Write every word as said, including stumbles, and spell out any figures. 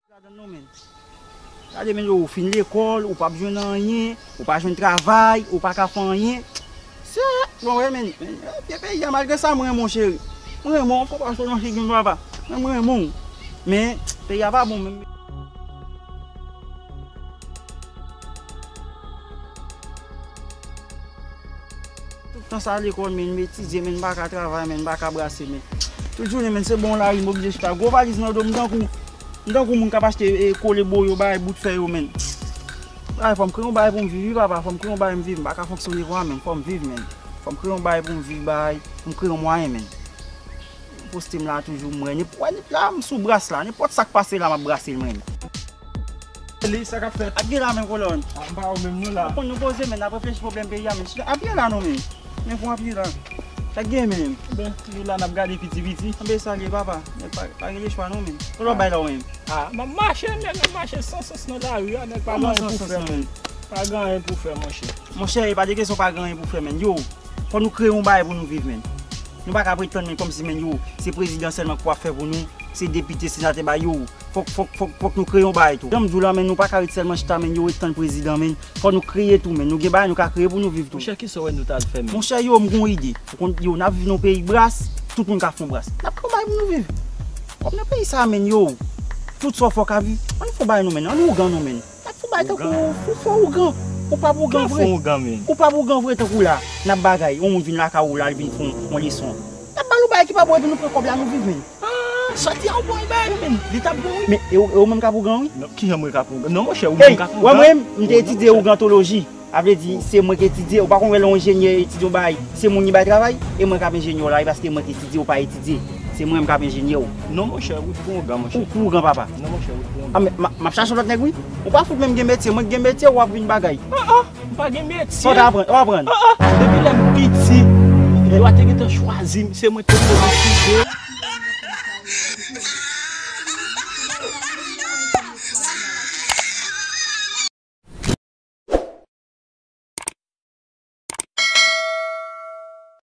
Ladan non, men. Gade, men, ou fin lekòl, ou p ap jwenn anyen, ou pa jwenn travay, ou pa ka fè anyen. Se, bon, wè, men, men, byen peyi a, malgre sa, mwen renmen w, cheri. Mwen renmen w, fò pa sou nan figi m, papa. Men mwen renmen w. Men, peyi a pa bon, men. Tout tan sa lekòl, men, m etidye, men, m pa ka travay, men, m pa ka brase, men. Tout jounen, men, se bon lari, m oblije chita. Gwo valiz nan do m, m tankou, m tankou moun k ap achte, e, kole boyo, bay, bout fè yo, men. Bay, fò m kreye yon bay pou m viv, wi, papa, fò m kreye yon bay m viv, m pa ka fonksyone konsa, men, fò m viv, men. Fò m kreye yon bay pou m viv, bay, pou m kreye yon mwayen, men. Poste m la toujou, m wè, nenp-, wè, nenp-, la, m sou bras la, nenpòt sa k pase la, m ap brase l, mwen. Li, sa k ap fèt? Ap gen la, men, kolòn. A, m pa wè w menm non la. Ou konn nou poze, men, n ap reflechi pwoblèm peyi a, men. Ap gen la, non, men. Men, fò ap gen la. Sa k gen, men. Ben, nou la, n ap gade piti piti. Anben, sa l ye, papa. Men pa, pa gen lechwa, non, men. Kolòn bay la, ou menm. A, m ap mache, nèg, m ap mache san sans nan lari a, nèg, pa gen anyen pou fè, men. Pa gen anyen pou fè, monchè. Monchè, e pa de kesyon pa gen anyen pou fè, men. Yo, fò nou kreye yon bagay pou nou viv, men. Nou pa ka pretann, men, kòmsi, men, yo, se prezidan sèlman k pou ap fè pou nou, se depite, senatè, ba yo. Fòk, fòk, fòk, fòk nou kreye yon bagay tou. Jan m di w la, men, nou pa ka ret sèlman chita, men, yo, ret tann prezidan, men. Fò nou kreye tou, men. Nou gen bagay nou ka kreye pou nou viv tou. Monchè, kisa w wè nou ta al fè, men? Monchè, yo, m gon ide. Ou konn, yo, n ap viv nan yon peyi bras, tout moun ka fè yon bras. N ap fè yon bagay pou nou viv. Kòm nan peyi sa, men, yo, tout sa w fè w ka viv. Ann fè yon bagay nou, men. Ann ougan nou, men. N ap fè yon bagay tankou ou fè ougan. Ou pa ougan vre. Ou pa ougan vre tankou la. N ap bagay. Yon moun vin lakay ou la, li vin fè yon, yon leson. N ap ba l yon bagay ki pa bon epi nou pran kòb la, nou viv, men. Ah, sòti a ou bon bagay, men. Li t ap bon, wi. Men, e ou, e ou menm k ap ougan, wi. Non, kijan mwen k ap ougan? Non, monchè, ou menm k ap ougan. Ey, wè mwen, m te etidye ougantoloji. A vle di, se mwen k etidye. Ou pa konn wè lè yon enjenyè etidye yon bagay, se moun li bay travay, e mwen k ap enjenyè w la, e paske mwen k etidye, ou pa etidye. Se mwen menm k ap enjenyè w. Non, monchè, ou t gon ougan, monchè. Ou, ou ougan, papa. Non, monchè, ou t gon ougan. Ah, men, m, m ap chache yon lòt nèg, wi. Ou pa fout menm gen metye, mwen k gen metye, w ap vin bagay. Ah, ah, m pa gen metye. Sa w ta aprann, w aprann. Ah, ah, depi lè m piti, yo te gentan chwazi m, se mwen k te pwomosyon.